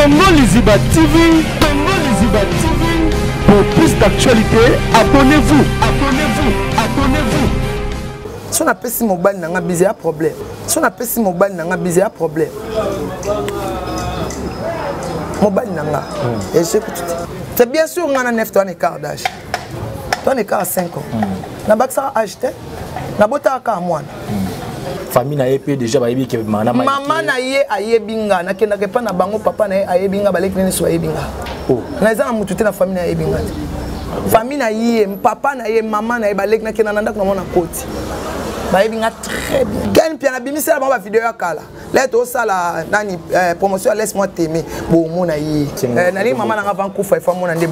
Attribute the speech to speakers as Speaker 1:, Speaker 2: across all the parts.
Speaker 1: Congo Liziba TV, Congo Liziba TV. Pour plus d'actualités, abonnez-vous, abonnez-vous, abonnez-vous.
Speaker 2: So napesi mobali na nga bize ya problème. So napesi mobali na nga bize ya problème. Mobali na nga. Hmm. Et je kutu. C'est bien sûr nga na nef toi un écart d'âge. Toi un écart à 5 ans. Hmm. Na bakisaka âge te. Na botaka kaka mwana.
Speaker 3: Hmm. Famille na ye mpe déjà bayebi ke
Speaker 2: mama na ye ayebi nga nakendaka epa na bango papa na ye ayebi nga baleki nini so ayebi nga oh. Na eza na motu te na famille na ye ayebi nga te famille na ye papa na ye mama na ye baleki nakenda na ndako na mwana koti bayebi nga très bien. Ken Pia nabimisela bango bavideo ya kala le tosala nani eh, promotion ya laisse moi t'aimer bomona ye eh, nalingi mama nanga avant kufa ifo amona nde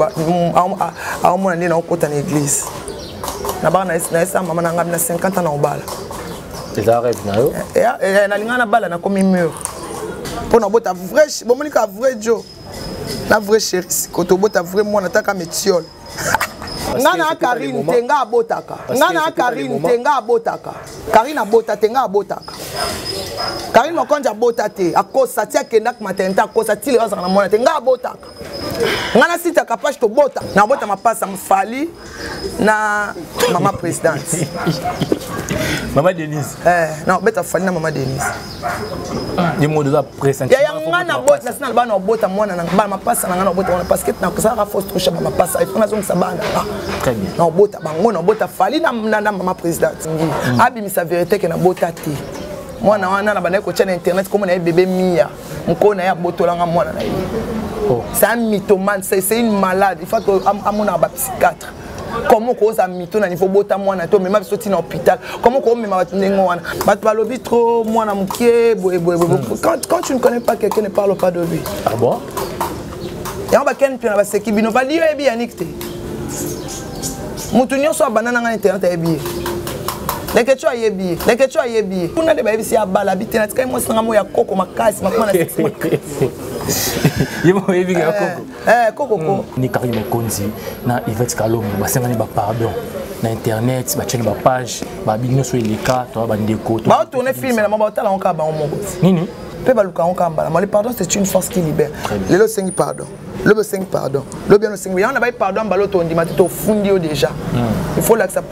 Speaker 2: aomona nde naokota na église nabaka nayesa mama na ngai na 50 ans na obala.
Speaker 3: Eza rêve na yo?
Speaker 2: Eh, nalinga nabala nakomi mur mpo nabota vrai bomoni ka vrai jo na vrai chéri siko tobota vrai mwana taka metiole. Nga na Karine te, nga abotaka. Nga na Karine te, nga abotaka. Karine abota te, nga abotaka. Karine Mokonzi abota te, akosa ti akendaka maternité, akosa ti lelo azalaka na mwana te, nga abotaka. Nga na sita kapache tobota, nabota mapasa mfali na mama présidente.
Speaker 3: Mama Denise.
Speaker 2: Eh, non, beta fali na mama Denise.
Speaker 3: Ye moko oza pressentiment.
Speaker 2: Ya nga na bota na sina bana obota mwana na bana mapasa na nga na obota mwana parce que na kozalaka fausse couche ba mapasa il faut nazongisa bana nga.
Speaker 3: Très bien.
Speaker 2: Na obota bango na obota fali na na, na mama présidente. Abimisa vérité que na bota te. Mwana wana na bandaki kotia na internet komona ye bébé Mia. Mokolo na ye abotolanga mwana na ye.
Speaker 3: Oh.
Speaker 2: C'est un mythomane, c'est une malade. Il faut que amona ba psychiatre. Comment koza mito na niveau bota mwana to mema biso tina hôpital? Comment ko mema bato ndenge wana? Bato balobi trop mwana mokie boye boye boye. Quand tu ne connais pas quelqu'un, ne parle pas de lui.
Speaker 3: Ah bon?
Speaker 2: Yango bakeni mpe na baseki bino vali yo yebi Yannick te. Moto nyonso abanda na ngai internet ayebi ye. Lekecho ayebi ye, Lekecho ayebi ye. Kuna nde bayebisi ya bala bi te, natikali mwasi na ngai moya koko makasi, makoma na sexe makasi.
Speaker 3: Ye moko oyebi ya koko.
Speaker 2: Eh, koko ko.
Speaker 3: Ni Karine Mokonzi na Yvette Kalombo basengani ba pardon na internet, batiani ba page, babi nyonso eleka, toa bandeko.
Speaker 2: Ba tourner film na bango batala yango kaka bango moko.
Speaker 3: Nini?
Speaker 2: Mpe baluka yango kaka mbala. Le pardon, c'est une force qui libère. Lelo osengi pardon. Lobi osengi pardon. Lobi wana osengi. Yango na bayi pardon mbala oyo tondima te tofundi yo déjà. Il faut lakisa,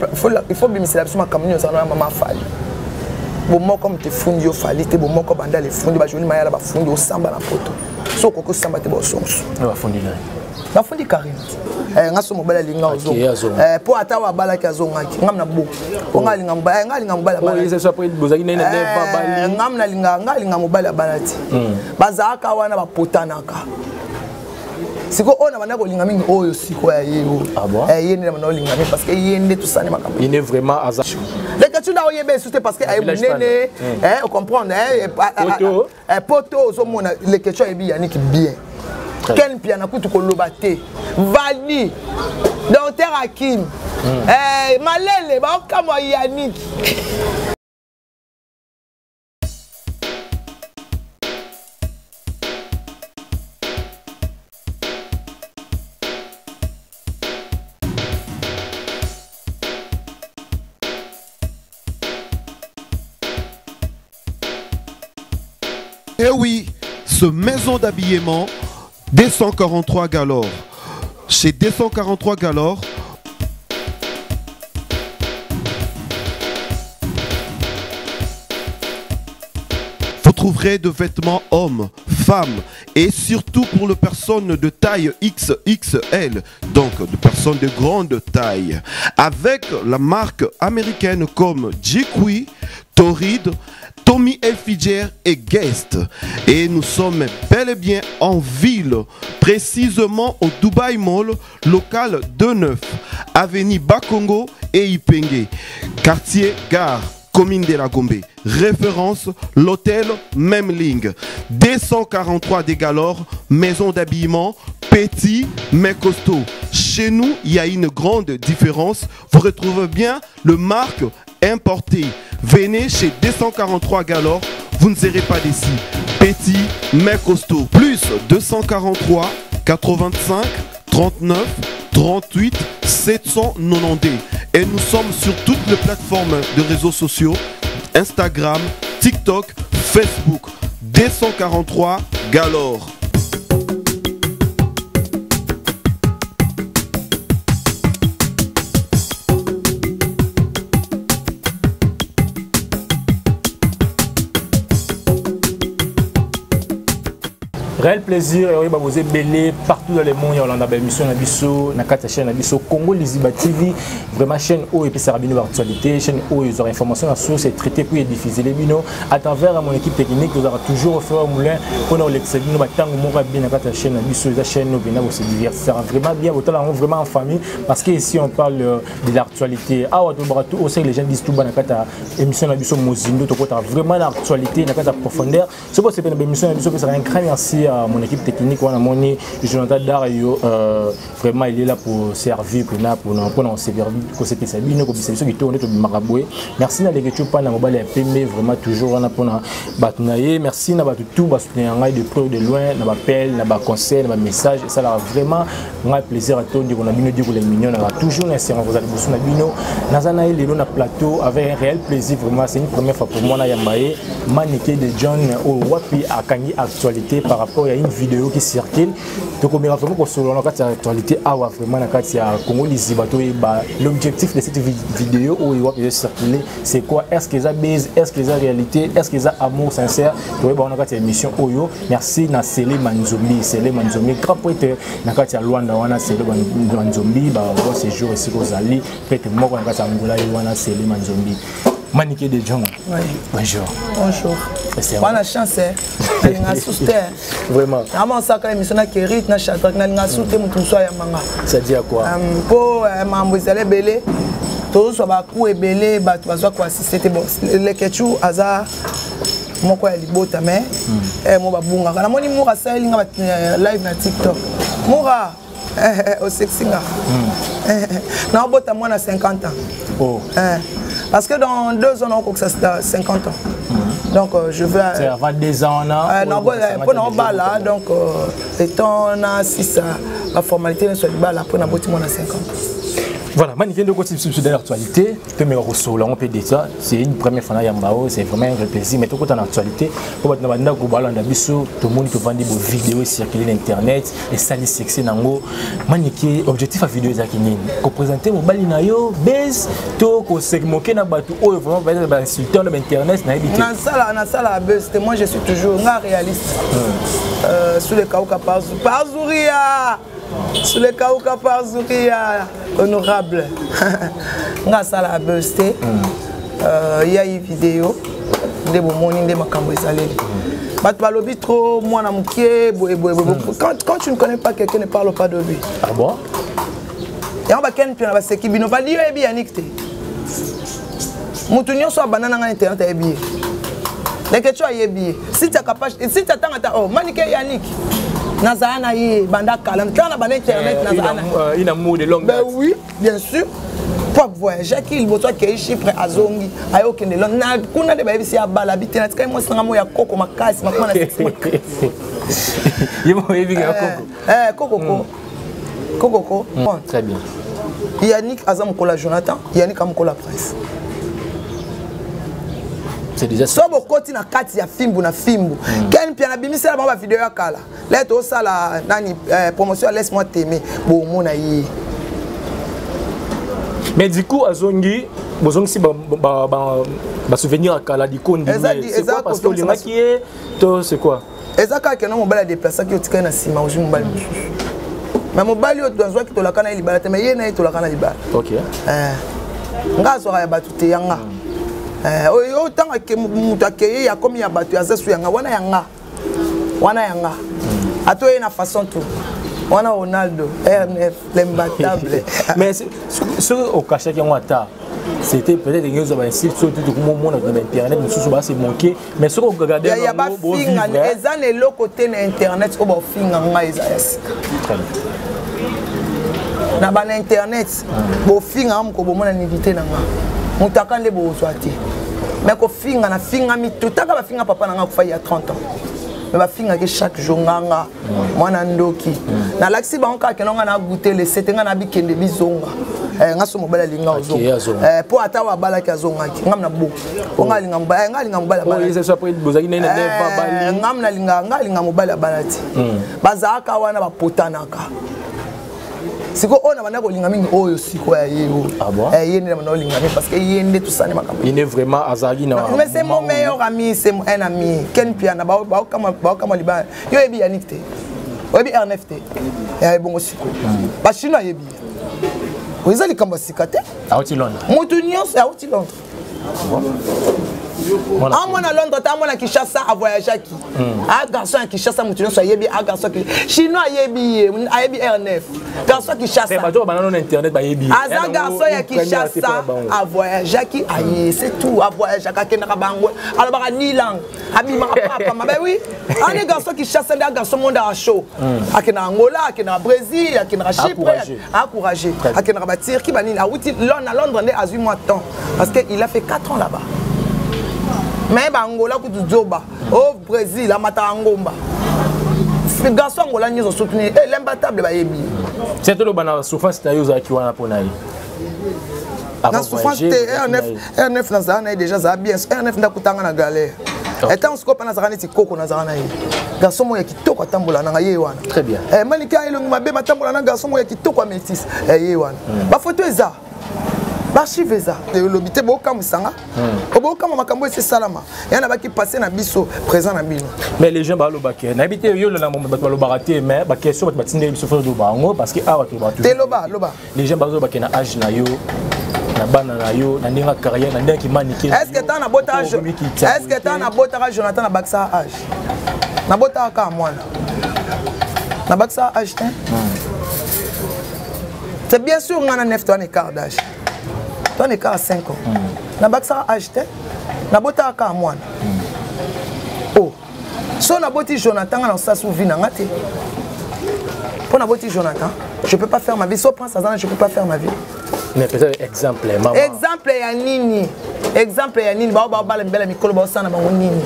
Speaker 2: il faut bimisela biso makambo nyonso wana mama Fally. Bomoko moto efundi yo Fally te, bomoko banda lefundi ba Joli Mayala bafundi osamba na poto. So okoki osamba te bosonso.
Speaker 3: Bafundi nani?
Speaker 2: Bafundi Karine. Eh, nga so mobali alinga ozonga. Eh, po ata oyo abalaki azongaki. Nga na bo. Po nga alinga mobali, nga alinga mobali abala. Nga nalinga, nga alinga mobali abala ti. Bazalaka wana bapotanaka. Siko oyo na banda kolinga mingi oyo siko ya ye oyo.
Speaker 3: Ah bon?
Speaker 2: Eh, ye nde na banda kolinga mingi parce que ye nde tosali makambo.
Speaker 3: Ye nde vraiment aza.
Speaker 2: Leke tu na oyebe esu te parce que aye monene, eh, comprendre, eh,
Speaker 3: Poto.
Speaker 2: Eh, poto ozomona Lekecho ayebi Yannick bien. Ken Piana kutu koloba te. Valdi, Docteur Hakim, eh, Malele, baokamwa Yannick.
Speaker 4: Eh oui, ce maison d'habillement 243 Galore. Chez 243 Galore, vous trouverez de vêtements hommes, femmes et surtout pour les personnes de taille XXL, donc de personnes de grande taille, avec la marque américaine comme Jikui, Torrid, Tommy Hilfiger et Guest. Et nous sommes bel et bien en ville, précisément au Dubai Mall, local 29, avenue Bakongo et Ipenge, quartier Gare, commune de la Gombe. Référence, l'hôtel Memling. 243 des Galores, maison d'habillement, petit mais costaud. Chez nous, il y a une grande différence. Vous retrouvez bien le marque importée. Venez chez 243 Galore, vous ne serez pas déçus. Petit mais costaud. Plus 243 85 39 38 790. Et nous sommes sur toutes les plateformes de réseaux sociaux, Instagram, TikTok, Facebook. 243 Galore.
Speaker 3: Réel plaisir et oyeba boza ebele partout dans le monde ya kolanda baémission na biso na kati ya chaîne na biso Congo Liziba TV. Vraiment chaîne oyo epesaka bino baactualité, chaîne oyo ezwaka information na source etraité puis ediffusele bino à travers mon équipe technique. Tozalaka toujours au fur et moulin mpona kolekisa bino batango moko ya bien na kati ya chaîne na biso. Eza chaîne oyo mpenza bose divertissaka vraiment bien, botala yango vraiment en famille, parce que ici on parle de l'actualité. Awa tolobaka tout aussi, les gens disent tout bas na kati ya émission na biso mozindo, tokotaka vraiment na actualité na kati ya profondeur. Soki osepeli na baémission na biso, opesaka un grand merci à mon équipe technique wana moni Jonathan Dario. Vraiment il est là pour servir, mpona kosepelisa bino, kobisa biso kitoko nde tobimaka boye. Merci na Leke Chupa na mobali ya pembe, vraiment toujours wana mpona bato na ye. Merci na bato tout basoutenir ngai de près ou de loin, na baappel, na baconseil, na bamessage. Esalaka vraiment ngai plaisir. Atondi kona bino dikola mignon naka toujours na esengo kozala liboso na bino. Naza na ye lelo na plateau avec un réel plaisir. Vraiment, c'est une première fois pour moi nayamba ye, Manike de John, oyo wapi akangi actualité par rapport ya une vidéo qui circule. Tokomeka vraiment kosolola na kati ya actualité awa, vraiment na kati ya Congo Liziba, toyeba l'objectif de cette vidéo oyo wapi ezo circuler, c'est quoi? Est ce que eza base? Est ce que eza réalité? Est ce que eza amour sincère? Toyeba wana kati ya émission oyo. Merci na Sele Manzombi, Sele Manzombi, grand prêtre na kati ya Lwanda wana. Sele Manzombi, ba bon séjour esika ozali, prêtre moko na kati ya Angola ye wana, Sele Manzombi. Manike de John.
Speaker 2: Oui.
Speaker 3: Bonjour.
Speaker 2: Bonjour. Wana chance, nalinga susu te.
Speaker 3: Vraiment.
Speaker 2: Nama osaka émission na Kerit na Shadrack, nalinga susu te moto mosusu ayambanga.
Speaker 3: Ça dit à quoi?
Speaker 2: Mpo mambo ezali ebele, tozozwa baku ebele, bato bazwa koassiste te. Bon, Lekechu aza moko ya libota, mais mo babungaka. Namoni Moura asaleli nga live na TikTok. Moura osexi nga, naobota mwana 50 ans.
Speaker 3: Oh.
Speaker 2: Parce que dans 2 ans naokokisa 50 ans, donc je veux
Speaker 3: C'est avant 2 ans
Speaker 2: wana. Mpo na obala, donc étant na sisa baformalité nyonso ya libala mpo naboti mwana 50 ans.
Speaker 3: Voilà, Manike, ndeko biso dans l'actualité, tomeka kosolola yango mpe déjà. C'est une première fois na yamba oyo, c'est vraiment un vrai plaisir. Mais tokota na actualité mpo bato na bandako balanda biso. Tomoni tovandi bo vidéo ecircule na internet, esali succès nango. Manike, objectif ya vidéo ezalaki nini? Koprésente mobali na yo base to kosemoke na bato oyo vraiment baza bainsulte na bainternet? Nayebi te.
Speaker 2: Nasala buzz te. Moi, je suis toujours nga réaliste. Sous le kauka par Zuria, sous le kauka par Zuria honorable, nga asala buzz te. Ya ye vidéo nde bomoni nde makambo ezaleli. Bato balobi trop mwana mokie boye boye. Quand tu ne connais pas quelqu'un, ne parle pas de lui.
Speaker 3: Ah bon?
Speaker 2: Yango bakeni mpe na baseki bino vali. Yo oyebi Yanik te. Motu nyonso abanda na ngai internet ayebi ye. Lekeco ayebi ye, siti akapage, siti atanga ta. Oh, Manike, Yanik nazala na ye banda kala, ntango na banda internet nazala na
Speaker 3: Une amour de longue
Speaker 2: Ben oui, bien sûr, po avoyageaki liboso, akei Chypre, azongi, aye okende Londres. Na kuna nde bayebisi abala bi te. Natikali mwasi nanga mo ya koko makasi makoma na
Speaker 3: sexe. Ye mo oyebi ka koko.
Speaker 2: Kokoko, kokoko. Bon.
Speaker 3: Très bien.
Speaker 2: Yannick aza mokolo ya Jonathan, Yannick amokolo ya Prince.
Speaker 3: C'est déjà
Speaker 2: so bokoti na kati ya fimbu na fimbu. Ken Pia nabimisela bango bavideo ya kala le tosala nani, promotion ya Laisse moi t'aimer, bomona ye.
Speaker 3: Mais du coup azongi, bozongisi basouvenir ya kala dikondi. C'est quoi? Parce que olingaki ye to c'est quoi?
Speaker 2: Eza kaka keno mobali adeplasaki, otikali na nsima, ozwi mobali mosusu. Mais mobali oyo azwaki, tolaka na ye libala te, mais ye na ye tolaka na libala. Nga azwaka ya bato te, yanga oyo ntango moto akeye, akomi ya bato, aza su yanga wana, yanga wana, yanga ata oye na façon tout wana, Ronaldo R9, l'imbattable.
Speaker 3: Mais soki okachaki yango, ata c'était peut-être ndenge ozwa bainsulte, soki tokomomona na bainternet mosusu base moke, mais soki ogarde
Speaker 2: ya bafinga, eza na eloko te na internet oyo baofinga ngai eza ya sika. Na bana internet bofinga moko, bomona nudité na nga, moto aka nde bozwa te. Mais kofinga, nafingami totaka, bafinga papa na nga akufa ya 30 ans, mais bafingaki chaque jour nganga mwana ndoki. Nalakisi bango kaka keno nga na goûter le sete, nga na bikende bizonga. Nga so mobali alinga ozonga, mpo ata oyo abalaki azongaki. Ngam na bo po nga alinga mobali, nga alinga mobali. Ngam nalinga, nga alinga mobali abala te. Bazalaka wana, bapotanaka. Sikoyo oyo na banda kolinga mingi oyo sikoyo ya ye oyo.
Speaker 3: Ah bon?
Speaker 2: Eh, ye nde na banda kolinga mingi parce que ye nde tosali makambo.
Speaker 3: Il est vraiment azalaki na
Speaker 2: Mais c'est mon meilleur ami, c'est un ami. Ken Piana, baokama libala. Yo oyebi Yannick te. Oyebi R9 te. Ya ebongo sikoyo. Ba Chinois ayebi. Eza likambo ya sika te.
Speaker 3: Auti Londres.
Speaker 2: Moto nyonso auti Londres. Amona Londres te, amona Kinshasa, avoyageaki. A garçon ya Kinshasa, moto nyonso ayebi a garçon Chinois ayebi ye, ayebi R9. Garçon ya Kinshasa.
Speaker 3: Bato banano na internet bayebi.
Speaker 2: Aza garçon ya Kinshasa, avoyageaki aye, c'est tout, avoyageaka akendaka bango. Alobaka ni langue, abimaka papa, ma ben oui. Ane garçon Kinshasa nde a garçon monde a chaud. Akendaka Angola, akendaka Brésil, akendaka Chypre, encouragé. Akendaka ba Turquie banini, awuti na Londres nde azwi mwa temps parce que il a fait 4 ans là-bas. Mais ba Angola kutu zoba, au Brésil amataka ngomba. Garçon Angola nyonso soutenu, eh l'imbattable bayebi.
Speaker 3: C'est toloba na souffrance na yo ozalaki wana mpo na ye.
Speaker 2: Na souffrance te, R9 R9 nazala na ye déjà azala bien. R9 nde akutanga na galère. Etango sikoyo mpe nazalaka neti koko nazalaka na ye. Garçon moko ya kitoko atambola nanga ye wana.
Speaker 3: Très bien.
Speaker 2: Eh, Malika elongi mabe matambola na garçon moko ya kitoko ya métis. Eh, ye wana. Bafoto eza. Baarchive eza. Elobi te bokamwisanga. Obokamwa makambo esi esalama. Ya na baki passé na biso, présent na bino.
Speaker 3: Mais les gens balobaka nayebi te yo na bato balobaka te, mais baquestion bato batindeli biso fo loba yango parce que awa toloba
Speaker 2: te. Loba, loba.
Speaker 3: Les gens bazolobaka na âge na yo, na bana na yo, na ndenge ya carrière, na ndenge kimanike.
Speaker 2: Est-ce que tant na botaka, est-ce que tant na botaka Jonathan na bakisa âge? Na botaka kaka mwana. Na bakisa âge te. C'est bien sûr nga na 9 toi na écart d'âge. Toi na écart à 5 ans. Na bakisa âge te. Na botaka kaka mwana. Oh. So na boti Jonathan nga na sasu vie na nga te. Pour na boti Jonathan, je peux pas faire ma vie. So prince azana, je peux pas faire ma vie.
Speaker 3: Mais peut-être exemple, maman.
Speaker 2: Exemple ya nini? Exemple ya nini? Ba ba ba mbela mikolo ba sana bango nini?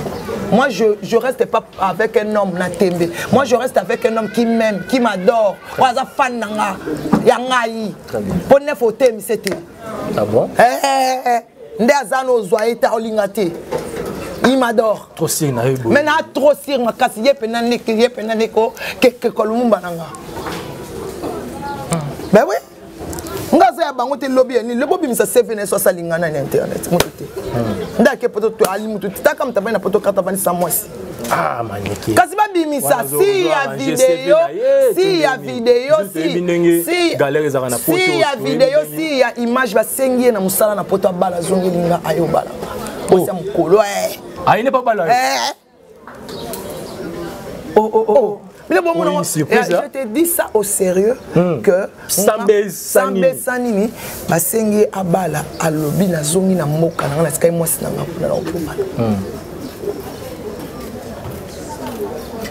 Speaker 2: Moi je reste pas avec un homme na tembe. Moi je reste avec un homme qui m'aime, qui m'adore. Oyo aza fan na nga ya ngai. Po neuf otemise te.
Speaker 3: Ah bon?
Speaker 2: Eh, eh, eh. Nde aza na ozwa ye te, olinga te. Il m'adore.
Speaker 3: Trop sûr na ye boye.
Speaker 2: Mais na trop sûr makasi ye pena ndeke, ye pena ndeko ke ke Lumumba na nga. Ben oui. Nga aza ya bango te lobi ya nini? Lobi obimisa CV na ye so asalinga nani na internet moto te. Nde ake poto to ali moto te. Taka moto avandi na poto kata avandi sa mwasi.
Speaker 3: Ah, maneke.
Speaker 2: Kasi babimisa si ya video, si ya video, si si
Speaker 3: galère ezalaka na poto.
Speaker 2: Si ya video, si ya image basengi ye na mosala na poto abala azongeli nga ayo bala. Mwasi ya mokolo eh.
Speaker 3: Ayine pa bala.
Speaker 2: Eh.
Speaker 3: Oh oh oh.
Speaker 2: Mais bon,
Speaker 3: oui, surprise,
Speaker 2: je te dis ça au sérieux que
Speaker 3: Sambe
Speaker 2: Sanini basengi abala alobi nazongi na mboka na nga na sikai mwasi na nga kuna na okobala.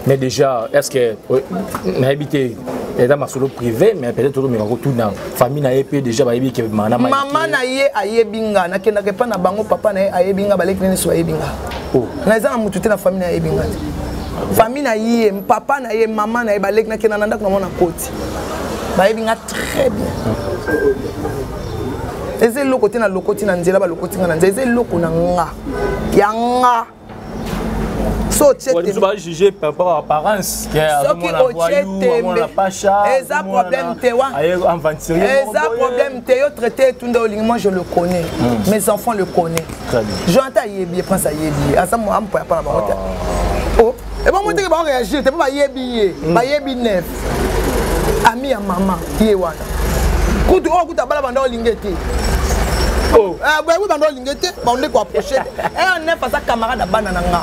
Speaker 3: Mais déjà, est-ce que nayebi te eza masolo privé, mais peut-être okomeka kotuna famille na ye mpe déjà bayebi ke mana
Speaker 2: mama na ye ayebi nga, nakendaka epa na bango, papa na ye ayebi nga, baleki nene so ayebi nga. Na eza na motu te na famille na ye ayebi nga te. Famille na ye, papa na ye, mama na ye, baleki nakenda na ndako na mona koti. Bayebi nga très bien. Eza eloko te na lokoti na nzela, balokoti nga na nzela, eza eloko na nga. Ya nga. So otie
Speaker 3: tembe. Ba juger par rapport à apparence.
Speaker 2: Soki otie tembe, eza problème te wa. Eza problème te yo traité etunda olingi, moi je le connais. Mes enfants le connaissent. Jonathan ayebi ye, Prince ayebi ye. Aza mo ampo ya pana bango te. Oh, et bon moi te ba réagir, te ba yebi ye, ba yebi neuf. Ami ya mama, ye wana. Kutu oh kutu abala banda olingi te.
Speaker 3: Oh.
Speaker 2: Ah, ba banda olingi te, ba onde ko approcher. Eh neuf aza camarade bana na nga.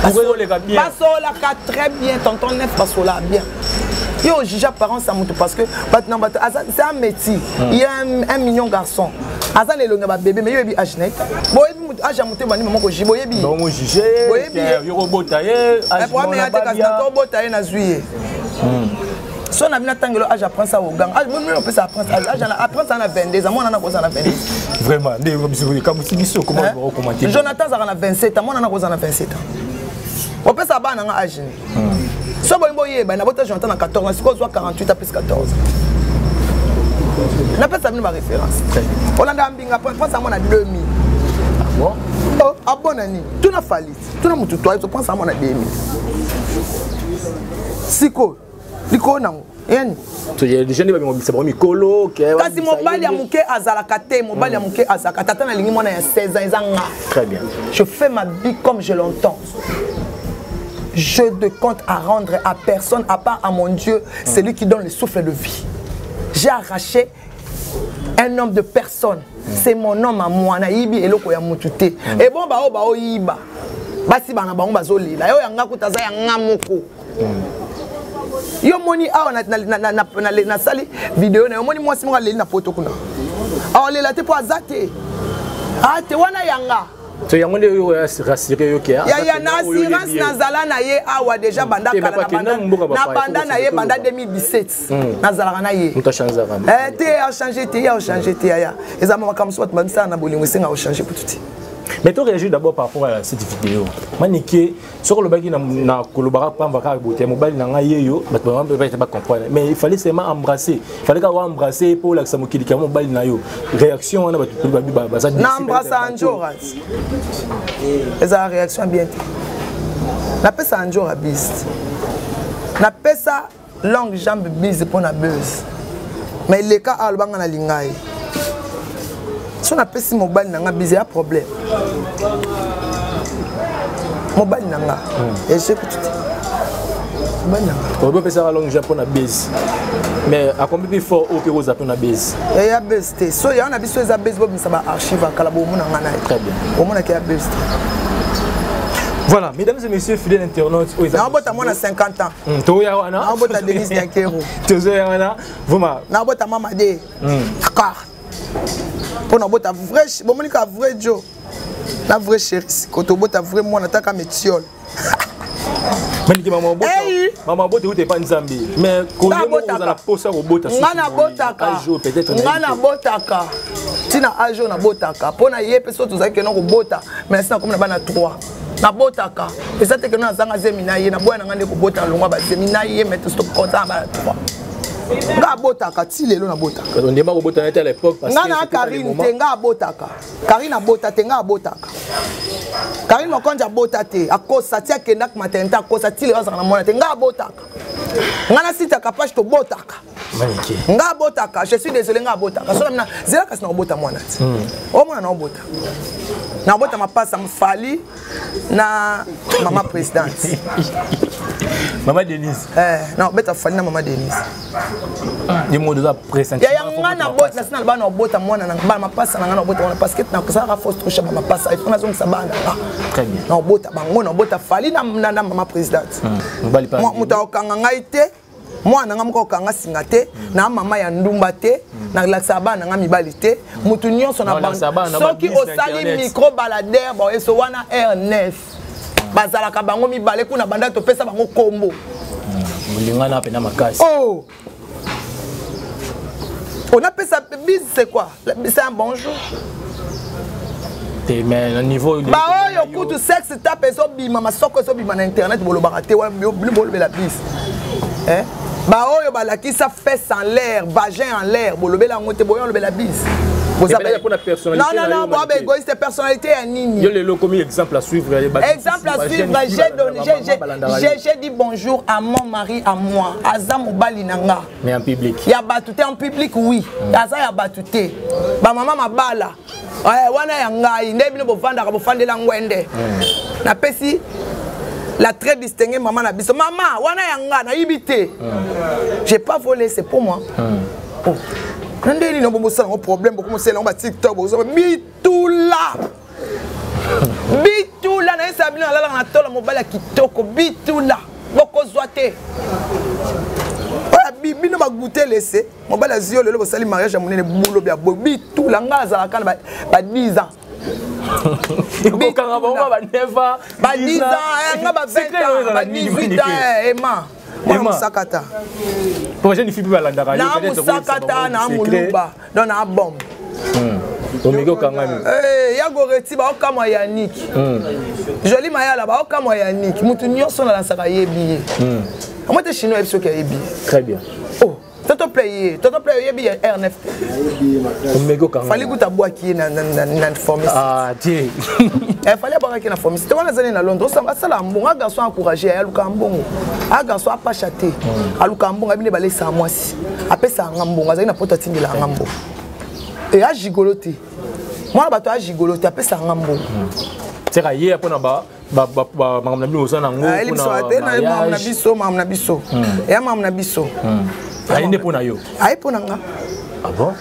Speaker 2: Basolaka très bien, tonton neuf basolaka bien. Yo juge apparence à moto parce que bato na bato c'est un métier. Il y a un mignon garçon. Aza na elongi ya ba bébé mais yo yebi âge na ye. Boyebi moto âge ya moto ebandi mama ko juge boyebi.
Speaker 3: Donc juge.
Speaker 2: Boyebi.
Speaker 3: Yo kobota ye.
Speaker 2: Âge mona ya te kasi na kobota ye na zwi ye. So na bina tangelo âge ya prince aogang. Âge mimi opesa prince âge na prince na 22 ans, mwana na kozala na 22.
Speaker 3: Vraiment, nde biso kamwisi biso comment on va commenter.
Speaker 2: Jonathan azalaka na 27 ans, mwana na kozala na 27 ans. Opesa bana nga âge ni. So boyimbo boyeba na bota Jonathan na 14 ans, sikoyo ozwa 48 apesi 14. Napesa bino ba référence. Olanda mbinga prince amona 2000.
Speaker 3: Ah bon?
Speaker 2: Oh, abona nini? Tuna Fally, tuna mutu toi, prince amona 2000. Sikoyo. Likolo nango yani
Speaker 3: déjà nde babimisa bango mikolo.
Speaker 2: Kasi mobali ya moke azalaka te, mobali ya moke azalaka. Tata nalingi mwana ya 16 ans, eza nga.
Speaker 3: Très bien.
Speaker 2: Je fais ma vie comme je l'entends. Je de compte à rendre à personne à part à mon Dieu, c'est lui qui donne le souffle de vie. J'ai arraché un homme de personne, c'est mon homme à moi. Nayibi eloko ya mutu te. E bon, bao baoyiba basi bana bango bazolela yo, yanga kuta aza yanga moko. Yo moni awa nasali video na yo, moni mwasi moko aleli na poto kuna, aolela te mpo aza te ate wana yanga.
Speaker 3: So yango nde oyo rassuré yo ke
Speaker 2: Yaya, na assurance nazala na ye awa déjà banda kala, na banda na ye banda 2017, nazalaka na ye.
Speaker 3: Moto achangeaka.
Speaker 2: Te, achange te, ye achange te. Yaya, eza makambo mosusu bato bamisala na bolingo, esenga ochange kutu te.
Speaker 3: Mais to réagir d'abord par rapport à cette vidéo, Manike. Soki olobaki na kolobaka pamba kaka bote, mobali na ngai yeyo, bato bampe bacomprendre, mais il fallait seulement embrasser, il fallait kaka embrasser mpo olakisa mokili kama mobali na yo. Réaction wana, bato babi baza
Speaker 2: Na embrassa anjora, ezala réaction bien te. Napesa anjora bise, napesa longue jambe bise mpo na buse, mais eleka awa alobanga na lingai. So napesi mobali na nga bise, ya problème. Mobali na nga eze kutu te, mobali na nga.
Speaker 3: Obi opesaka longue jambe mpo na bise, mais akombi mpe fort oyo mpe kozala mpo na bise.
Speaker 2: Eya buse te. So yango na biso eza buse, bobimisa baarchive akala, bomona nga na ye.
Speaker 3: Très bien.
Speaker 2: Omonaki ya buse te.
Speaker 3: Voilà, mesdames et messieurs, fidèles internautes.
Speaker 2: Naobota mwana 50 ans.
Speaker 3: Toya wana.
Speaker 2: Naobota Denise Nyakeru.
Speaker 3: Tozoya wana vraiment.
Speaker 2: Naobota mama de d'accord mpo nabota vrai, bomoni ka vrai jo na vrai chéri. Siko tobota vrai mwana taka metiole.
Speaker 3: Manike, mama bota euta epa Nzambe, mais kozala posa kobota?
Speaker 2: Nga nabotaka, nga nabotaka ntina age oyo nabotaka mpo na ye mpe so tozalaki kena kobota, mais asi nakomi na bana 3. Nabotaka, eza te keno nazanga zemi na ye, naboya na nga nde kobota longwa bazemi na ye, mais tokoza na bana 3. Nga abotaka ti lelo, nabotaka.
Speaker 3: Ndema kobota nete à l'époque.
Speaker 2: Nga na Karine te, nga abotaka. Karine abota te, nga abotaka. Karine Mokonzi abota te, akosa ti akendaka maternité, akosa ti lelo azalaka na mwana te. Nga abotaka, nga na sitaka page, tobotaka. Nga abotaka, je suis désolé, nga abotaka. So na zela, kasi nakobota mwana ti omona naobota, nakobota mapasa Mofali na mama présidente.
Speaker 3: Mama Denise.
Speaker 2: Eh, nakobeta Fali na mama Denise.
Speaker 3: Ye moko oza pressentiment.
Speaker 2: Yaya, nga na bota, nasi na bana, obota mwana na bana mapasa na nga, na obota mwana parce que nakosalaka fausse touche ba mapasa, il faut nazongisa bana nga.
Speaker 3: Très bien.
Speaker 2: Na obota bango, na obota Fali na mama présidente.
Speaker 3: Mobali pa.
Speaker 2: Moto akokanga ngai te, mwana nga moko akokanga singa te, na mama ya ndumba te, nalakisaka bana na nga mibali te. Motu nyonso na soki osali micro baladeur baoyeso wana R9, bazalaka bango mibale kuna, banda topesa bango kombo.
Speaker 3: Molingana mpena makasi.
Speaker 2: Oh, on appelle ça bise, c'est quoi? C'est un bonjour.
Speaker 3: Te, mais na niveau
Speaker 2: Baoyo kutu sexe tape ezobima, masoko ezobima na internet, bolobaka te. Bino bolobela bise, baoyo balakisa fesse en l'air, vagin en l'air, bolobela yango te, boyo olobela bise. Non, non, non, boaba égoïste, personnalité ya nini?
Speaker 3: Yo lelo komi exemple à suivre.
Speaker 2: Exemple à suivre. J'ai donné, j'ai dit bonjour à mon mari à moi, aza mobali na nga.
Speaker 3: Mais en public.
Speaker 2: Ya bato te, en public oui, aza ya bato te. Bamama mabala wana ya ngai nde bino bovandaka, bofandela ngwende. Napesi la très distinguée mama na biso, mama wana ya nga, nayibi te, j'ai pas volé, c'est pour moi. Oh, na nde nini bobosala yango problème, bokomosala yango baTikTok, bozoma bitula bitula. Nayesaka bino, nalalaka na tola mobali ya kitoko, bitula bokozwa te. Oyo bino bagute lese mobali azwi yo lelo, bosali mariage ya monene, bulo bya boye, bitula. Nga azalaka na ba 10 ans.
Speaker 3: Ekokanga bango ba 9 ans.
Speaker 2: Ba 10 ans, nga ba 20 ans, ba 18 ans. Ema mwana mosakata.
Speaker 3: Po jeune fille mpe balandaka.
Speaker 2: Na mosakata na moluba, donc na bombe.
Speaker 3: Omeki okangami.
Speaker 2: Ya Goreti baokamwa, Yanik Joli Mayala baokamwa, Yanik mutu nyonso nalasaka yebi ye. Amo te, chinois yebi soki ayebi ye.
Speaker 3: Très bien.
Speaker 2: Oh, toto. Play ye, Tonton Play oyebi ya R9 te. Fally kuta abwaki ye na formisi.
Speaker 3: Ah, te.
Speaker 2: Eh, Fally abwakaki na formisi te, wana azali na Londres, asala mbongo, a garçon encouragé, aluka mbongo. A garçon apasha te. Aluka mbongo, abine balesa mwasi. Apesa nga mbongo, azali na poto atindela nga mbongo. E a gigolo te. Mwana bato a gigolo te, apesa nga mbongo.
Speaker 3: Teka ye mpona ba makambo na bino oza nango
Speaker 2: makambo na biso, makambo na biso eya makambo na biso.
Speaker 3: Aye nde mpo na yo?
Speaker 2: Aye mpo na nga.
Speaker 3: Ah bon?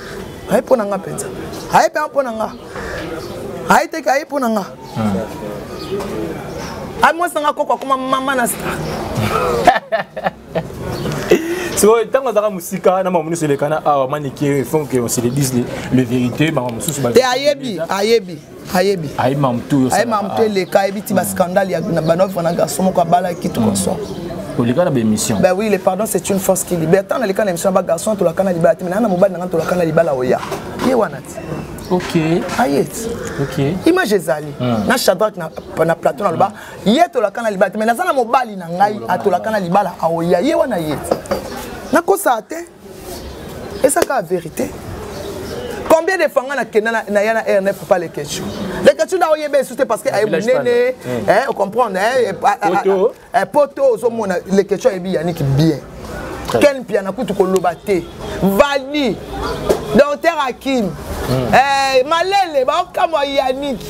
Speaker 2: Aye mpo na nga mpenza, aye mpenza mpo na nga, aye teke, aye mpo na nga. Aye mwasi na nga koko akoma mama na star.
Speaker 3: Sikoyo ntango azalaka mosika na makambo nyonso elekana awa, Manike, il faut que on se le dise le vérité, makambo mosusu.
Speaker 2: Te, ayebi, ayebi, ayebi.
Speaker 3: Ayebi makambo tu.
Speaker 2: Ayebi makambo tu eleka, ayebi ti bascandale ya banovre na garçon moko abalaki, tout consort.
Speaker 3: Oleka na baémission.
Speaker 2: Ben oui, le pardon, c'est une force qui libère. Ntango naleka na émission ya bagarçon, tolaka na libala te, mais naa na mobali nanga, tolaka na libala, oya ye wana ti. Aye ti. Image ezali na Shadrack na plateau, naloba ye tolaka na libala te, mais naza na mobali na ngai, atolaka na libala, aoya ye wana ye ti. Nakosala te, eza kaka vérité. Combien de fois nga nakenda na ya na R9 pa Leketchu? Leketchu nda oyeba esu te parce que aye monene, ocomprendre poto. Ozomona Leketchu ayebi Yannick bien, Ken Piana kutu koloba te, Vali, docteur Hakim, Malele baokamwa Yannick.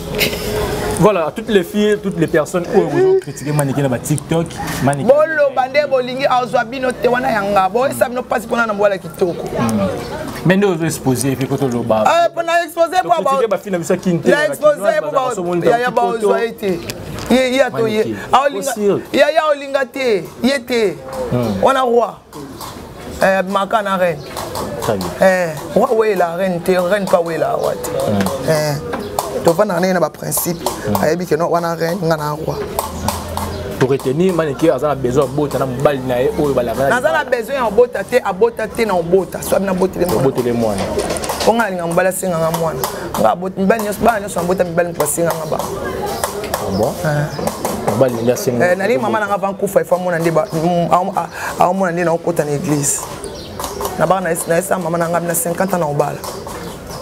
Speaker 3: Voilà, toutes les filles, toutes les personnes oyo bozo critiquer Manike na ba TikTok, Manike.
Speaker 2: Boloba nde bolingi, azwa bino te, wana yanga. Boyesa bino mpasi mpona na mbwala kitoko.
Speaker 3: Mais nde ozo exposer pe koto loba.
Speaker 2: Mpona expose
Speaker 3: po critiquer ba fille na biso kinte.
Speaker 2: Na expose po yaya baozwa ye te. Ye ato ye. Yaya olinga te, ye te. Wana roi. Maka na reine. Roi weyela reine te, reine pa weyela roi te. Tovandaka ndenge na baprincipe, ayebi ke no wana reine, nga na roi.
Speaker 3: Pour retenir, Manike aza na besoin abota na mobali na ye oyo balaka.
Speaker 2: Naza na besoin ya obota te, abota te na obota so abina botele.
Speaker 3: Obotele mwana.
Speaker 2: Mpo nga nalinga mobali asenganga mwana. Nga mibali nyonso, bana nyonso nabota, mibali moto basenganga ba.
Speaker 3: Bon, mobali nde asenga.
Speaker 2: Nalingi mama nanga va nkufa ifo amona nde aomona nde naokota na église na baka nayesa mama na nga na 50 ans na obala.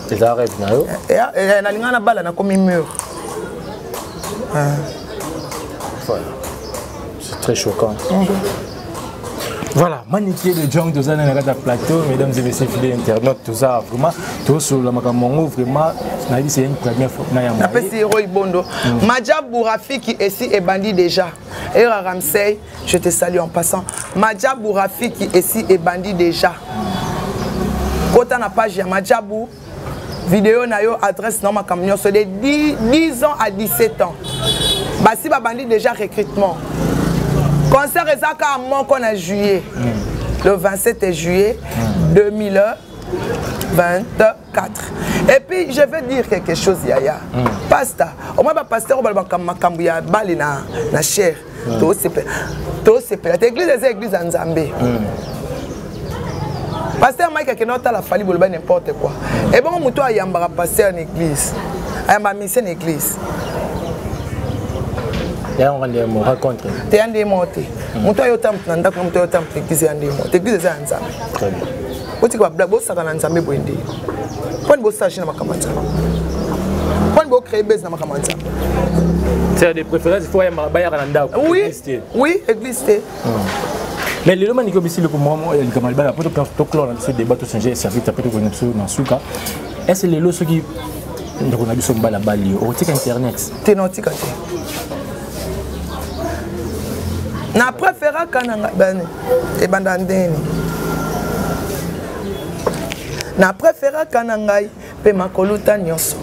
Speaker 3: Eza rêve na yo?
Speaker 2: Nalinga na bala, nakomi mur.
Speaker 3: Voilà. C'est très choquant. Voilà, Maniké de Jong, tout ça dans le plateau, mesdames et messieurs, fidèles internautes, tout ça, vraiment, tout sur la macamongo, vraiment, c'est une première fois.
Speaker 2: Napesi Roy Bondo. Madjabou Rafiki, esi ebandi déjà. Era Ramsey, je te salue en passant. Madjabou Rafiki, esi ebandi déjà. Kota na page ya Madjabou, vidéo na yo, adresse na makambo nyonso de 10 ans à 17 ans. Basi babandi déjà recrutement. Concert eza kaka moko na juillet. Le 27 juillet 2024. Et puis je vais dire quelque chose, yaya. Pasteur, au moins ba pasteur balobaka makambo ya bale na chair. Tosepela. Tosepela. Église eza église ya Nzambe. Pasteur Mike akende otala Fally, boloba n'importe quoi. Ebongo moto ayambaka pasteur na église, ayamba mission na église.
Speaker 3: Yango nde mo raconte.
Speaker 2: Te, ya nde mo te. Moto ayota moto na ndako, moto ayota moto église, ya nde mo te. Église eza ya Nzambe.
Speaker 3: Très bien.
Speaker 2: Botika bablague, bosaka na Nzambe boye nde. Mponi bosage na makambo ya Nzambe? Mponi bocréer base na makambo ya Nzambe?
Speaker 3: C'est de préférence, il faut bayaka na ndako.
Speaker 2: Oui, oui, église te.
Speaker 3: Mais lelo Manike obisi loko moko likambo libala po toclore na biso débat, tochange service ape tokende biso na suka. Est ce lelo soki ndeko na biso mobali abali yo, okotika internet?
Speaker 2: Te, na otika te. Na préféraka na ngai bani ebanda ndeni, na préféraka na ngai mpe makoluta nyonso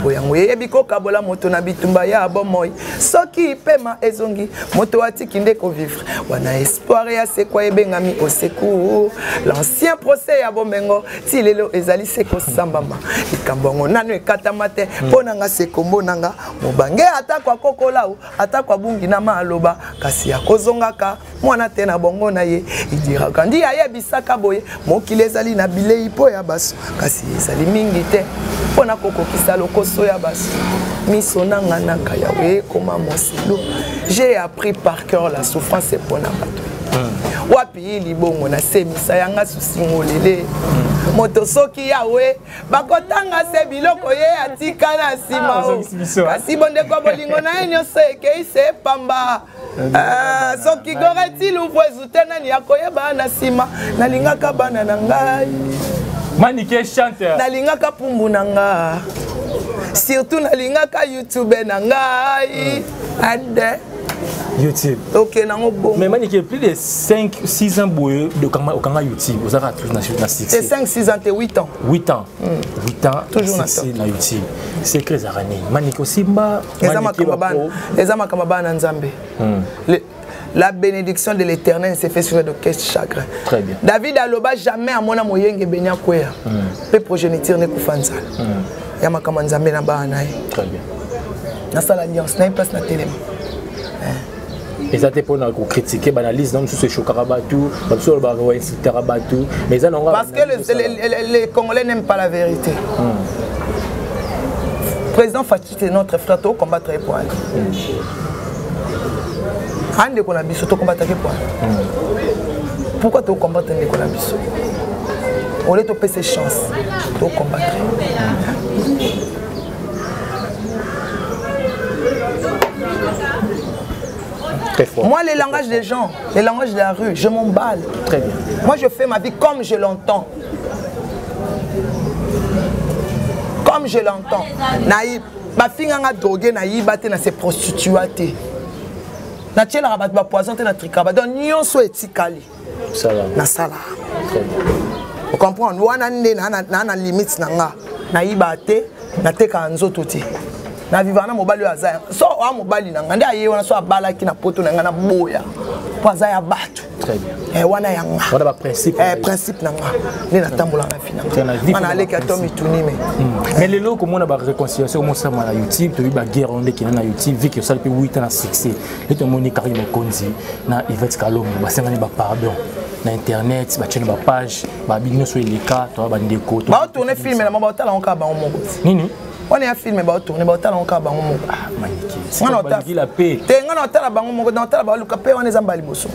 Speaker 2: oyo yango eyebi kokabola moto na bitumba ya bomoi. Soki pema ezongi, moto atiki nde kovivre wana, espoir ya sekwa ebengami au secours. L'ancien procès ya bomengo ti lelo ezali se kosambama, likambo yango nano ekatama te. Mpo na nga se kombo na nga mobange, atako akokolau, atako abungi na maloba, kasi akozongaka mwana te na bongo na ye. Idiraka ndi ayebisaka boye: mokili ezali na bilei mpo ya baso, kasi ezali mingi te mpo na kokokisa lokoso ya baso. Miso nanga naka yawe ekoma moselu. J'ai appris par cœur la souffrance mpo na bato. Wapi libongo na semisa yanga susingolele. Moto soki yawe bakotanga se biloko ye atika na nsima
Speaker 3: Ah,
Speaker 2: o.
Speaker 3: ozongisi biso, ah.
Speaker 2: Kasi bondeko bolingo na ye nyonso ekei se pamba. Ah, soki Goreti Luvwezu te nani akoyeba na nsima. Nalingaka bana na ngai.
Speaker 3: Manike chante.
Speaker 2: Nalingaka pumbu na nga. Surtout nalingaka YouTube na ngai. Ade.
Speaker 3: YouTube.
Speaker 2: Ok, nango bon.
Speaker 3: Mais Manike, plus de 5, 6 ans boye de okanga okanga YouTube, ozaka toujours na na
Speaker 2: C'est
Speaker 3: succès.
Speaker 2: 5, 6 ans, t'es 8 ans.
Speaker 3: 8 ans. 8 ans
Speaker 2: Toujours na
Speaker 3: succès na YouTube. Secret ezalaka nini? Manike osimba,
Speaker 2: Eza
Speaker 3: Manike
Speaker 2: makambo bana. Eza makambo bana Nzambe. La bénédiction de l'Éternel se fait sur de quel chagrin.
Speaker 3: Très bien.
Speaker 2: David aloba jamais amona moyenge benya kwea. Pe progéniture ne kufa nzala. Ya makambo Nzambe na bana na ye.
Speaker 3: Très bien.
Speaker 2: Nasala alliance na ye place na telema.
Speaker 3: Eza te mpona kocritiquer baanalyse na mosusu eshokaka bato, bamosusu balobaka bainsultaka bato, mais eza nango
Speaker 2: Parce que les Congolais n'aiment pas la vérité. Président Fatshi, c'est notre frère, to combattre pour aller. Ande qu'on a biso, to combattre pour aller. Pourquoi to combattre ndeko na biso? Au lieu de passer chance, to combattre.
Speaker 3: Très fort.
Speaker 2: Moi, les langages des gens, les langages de la rue, je m'emballe.
Speaker 3: Très bien.
Speaker 2: Moi, je fais ma vie comme je l'entends. Comme je l'entends. Naïb, ma fille a drogué, naïb, na se prostitué. Na tiela rabat ba poison te na trikaba. Donc nyonso etikali.
Speaker 3: Ça va.
Speaker 2: Na sala.
Speaker 3: Très bien.
Speaker 2: Vous comprenez? Wana nde na na na limite na nga. Nayiba te, na teka nzoto te. Na vivre na mobali oyo aza. So wa mobali na nga nde aye wana so abalaki na poto na nga na boya. Po aza ya bato.
Speaker 3: Très bien.
Speaker 2: Eh wana ya nga.
Speaker 3: Wana ba principe.
Speaker 2: Eh principe na nga. Nde natambola na vie na
Speaker 3: Tiens, na
Speaker 2: nga.
Speaker 3: vie,
Speaker 2: Wana
Speaker 3: faut
Speaker 2: aleki
Speaker 3: ba
Speaker 2: atomi
Speaker 3: principe.
Speaker 2: tuni me.
Speaker 3: Mais lelo komona ba réconciliation mosama na YouTube, toyebi ba guerre onde kina na YouTube, vu que osali mpe 8 ans na succès. Lelo tomoni Karine Mokonzi na Yvette Kalombo basengani ba pardon na internet, batie na ba page, babi nyonso eleka, toya bandeko.
Speaker 2: Ba tourner film na ba otala nka bango moko.
Speaker 3: Nini?
Speaker 2: Wana ya film ba tourner ba otala nka bango moko.
Speaker 3: Ah, Manike.
Speaker 2: Nga na
Speaker 3: Balingi la paix.
Speaker 2: Te nga na otala bango moko, na otala ba luka pe wana eza mbali liboso.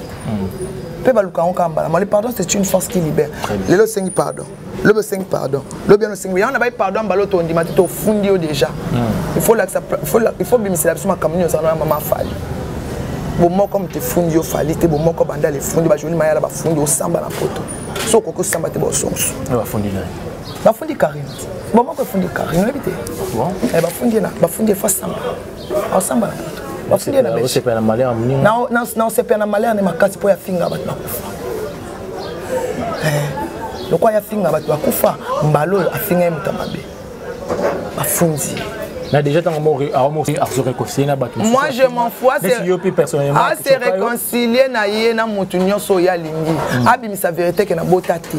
Speaker 2: Pe ba luka nka mbala. Mais le pardon c'est une force qui libère.
Speaker 3: Très bien.
Speaker 2: Lelo sengi pardon. Lobi osengi pardon. Lobi ono sengi. Yango na ba pardon mbala to ndima te to fundi yo déjà. Il faut la il faut la il faut bimisela biso makambo nyonso na mama Fally. Bo moko mte fundi yo Fally te bo moko banda le fundi ba joli mayala ba fundi osamba na poto. So koko samba te bo sonso.
Speaker 3: Ba fundi na.
Speaker 2: Ba fundi Karine. Bo moko fundi Karine oyebi te.
Speaker 3: Bon.
Speaker 2: Eh ba fundi na, ba fundi fa samba. Osamba na poto. Ba fundi na Belgique.
Speaker 3: Osepela na malheur moninga.
Speaker 2: Na na na osepela na malheur ne makasi po ya finga bato bakufa. Eh, lokwa ya finga bato bakufa, mbalo oyo afinga ye moto ya mabe. Bafundi.
Speaker 3: Na déjà tango mo a mo a se réconcilier na bato.
Speaker 2: Moi je m'en fous,
Speaker 3: c'est yo pe personnellement.
Speaker 2: A se réconcilier na ye na moto nyonso ya lingi. Abimisa vérité ke na bota te.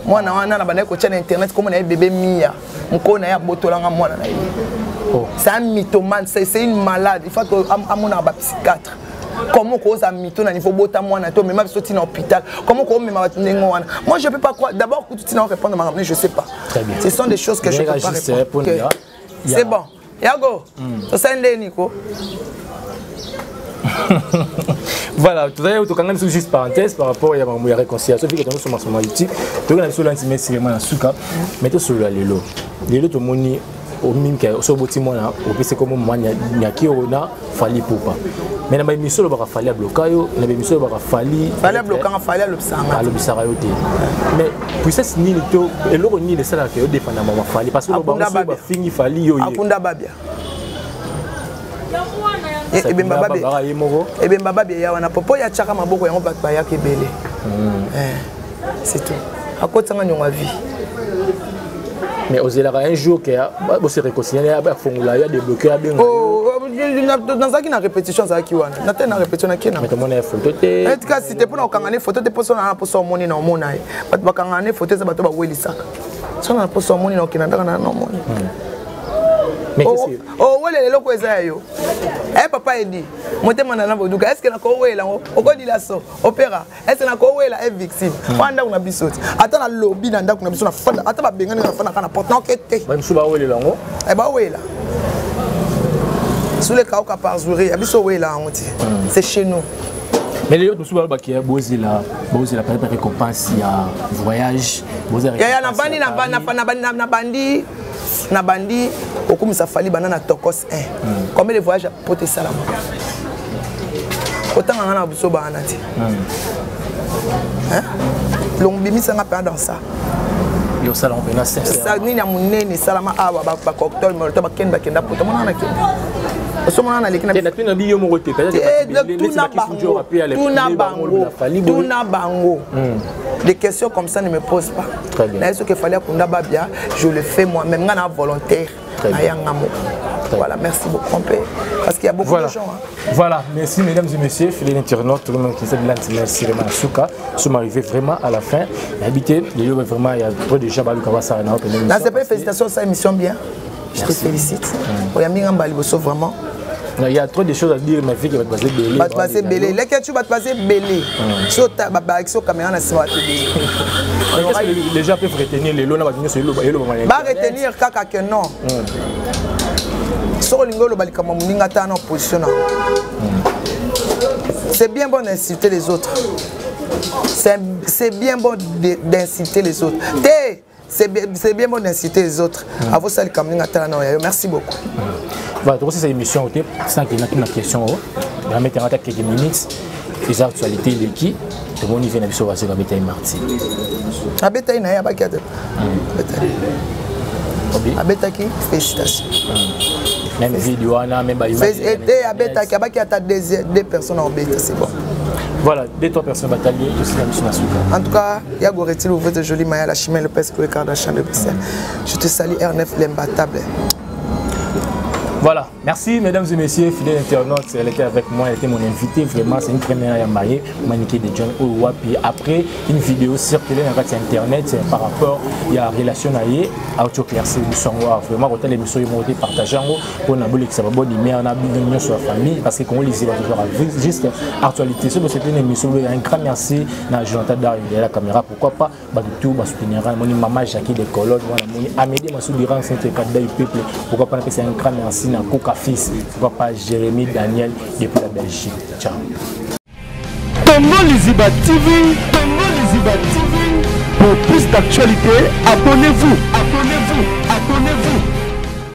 Speaker 2: Mwana wana na bandaki kotia na internet komona ye bébé Mia. Moko na ye abotolanga mwana na ye.
Speaker 3: Oh.
Speaker 2: C'est un mythomane, c'est une malade. Il faut que amona ba psychiatre. Comment cause un mytho na niveau bota mwana to même biso tina hôpital. Comment ko mema bato ndenge wana. Moi je peux pas croire. D'abord que tu n'as répondre ma je sais pas.
Speaker 3: Très bien.
Speaker 2: Ce sont des choses que je peux pas répondre.
Speaker 3: Okay.
Speaker 2: C'est bon. Yago. To sende Nico.
Speaker 3: Voilà, tout à l'heure, tu as juste parenthèse par rapport à la réconciliation, vu que tu as sur YouTube, tu as sur l'intimé cinéma na suka, mais tu sur la lelo. Lelo to moni au mime que so boti mona au pc comme moi nya ki ona Fally Ipupa. Mais na ba émission lo ba Fally bloquer yo, na ba émission lo ba Fally
Speaker 2: Fally bloquer, Fally lobisanga.
Speaker 3: Alobisaka yo te. Mais puissance nini to eloko nini esala ke yo défendre mama Fally parce que lo ba
Speaker 2: Akunda
Speaker 3: so ba
Speaker 2: babia.
Speaker 3: fingi Fally yo ye.
Speaker 2: Akunda babia. Ebemba babia.
Speaker 3: Baba ye moko.
Speaker 2: Ebemba babia ya wana popo ya chaka maboko yango bato bayaka ebele. C'est tout. Akotanga nyonga vie.
Speaker 3: Mais ozelaka un jour que bo se réconcilier ya ba fongola ya débloquer ya benga.
Speaker 2: Oh, nazalaki na répétition azalaki wana. Na te na répétition na kena.
Speaker 3: Mais tomona ya photo te.
Speaker 2: En tout cas, si te pona okanga ne photo te poso na poso omoni na omona ye. Bato bakanga ne photo eza bato bawelisaka. So na poso omoni na okenda ndaka na omoni.
Speaker 3: Mais
Speaker 2: Oh,
Speaker 3: qu'est-ce que
Speaker 2: oh, wele leloko eza ya yo. Eh papa Edi, motema na na boduka. Est-ce que na ko wela ngo? Okodila so, opéra. Est-ce que na ko wela est victime? Wana ndako na biso ti. Ata na lobby na ndako na biso na fanda, ata ba bengani na fanda kana porte na okete.
Speaker 3: Ba misusu ba welela ngo?
Speaker 2: Eh ba wela. Sous les kauka par zuri, ya biso wela ngo ti. C'est chez nous.
Speaker 3: Mais lelo mosusu balobaki bozela, bozela peut-être récompense ya voyage. Bozela.
Speaker 2: Yaya, navandi na bandi na bandi okumisa Fally banda na Tokos 1. Combien de voyage po te esalama? Kotanga nga na biso bana te. Longo bimisanga mpenza dans ça.
Speaker 3: Yosala mpena.
Speaker 2: Nini ya monene esalama awa? Bacocktail molotov, bakende, bakenda poto, monana nakende, osomona naleki.
Speaker 3: Na biyo moko te.
Speaker 2: Tuna bango, tuna bango, tuna bango. Des questions comme ça ne me pose pas. Naye soki efali akunda babia, je le fais moi-même, nga na volontaire nayanga moko. Voilà, merci beaucoup un peu, parce qu'il y a beaucoup de gens, hein.
Speaker 3: Voilà, merci mesdames et messieurs, fidèles internautes, tout le monde qui s'est merci vraiment à Souka. Nous sommes arrivés vraiment à la fin. Habité, vraiment, il y a trop de gens qui ça.
Speaker 2: Na c'est félicitations, ça émission bien. Je te félicite. Oyambi nga mbali boso vraiment.
Speaker 3: Il y a trop de choses à dire, ma fille qui va te passer belé.
Speaker 2: Va te passer belé. Les tu vas te passer belé. So ta ba ba so caméra na sima te
Speaker 3: belé. Les gens peuvent retenir les lots, ba
Speaker 2: Ba retenir kaka que non. Soki olingi oloba likambo moninga, ata na opposition na, c'est bien bon d'insulter les autres, c'est bien bon d'insulter les autres te, c'est bien bon d'insulter les autres avant ça likambo moninga, tala na oyayo. Merci beaucoup.
Speaker 3: Voilà, donc c'est émission te sans que na question o na mettre ata quelques minutes, eza actualité eleki, tomoni ve na biso Wazekwa abeta martyr.
Speaker 2: Abetaki na ye, abaki ate abetaki, félicitation.
Speaker 3: Même vidéo wana, même
Speaker 2: te, abetaki, abaki ata deux personnes aobeta, c'est bon.
Speaker 3: Voilà, deux trois personnes batali aussi na biso na suka.
Speaker 2: En tout cas, Yago Retile, ouvre de Jolie Maya, la Chimène Lopez, Chloé Kardashian de Bruxelles. Je te salue, R9, l'imbattable.
Speaker 3: Voilà, merci mesdames et messieurs, fidèles internautes. Elle était avec moi, elle était mon invité. Vraiment, c'est une première à marier, Maniké de John Owapi. Après une vidéo circulée dans internet par rapport à la relation à auto éclaircir vraiment quand l'émission est partagée pour na bolek ça va bonne lumière na bino sur la famille, parce que quand on lisait va toujours juste actualité. C'est une émission, un grand merci na Jonathan Dario de la caméra, pourquoi pas bato tout basoutenira, moni mama Jackie de Colonne wana, moni Amédée Masou Durand, centre candidat du peuple, pourquoi pas napesa un grand merci na Koka Fils, pourquoi pas Jérémy Daniel depuis la Belgique. Ciao.
Speaker 1: Congo Liziba TV, Congo Liziba TV. Pour plus d'actualités, abonnez-vous.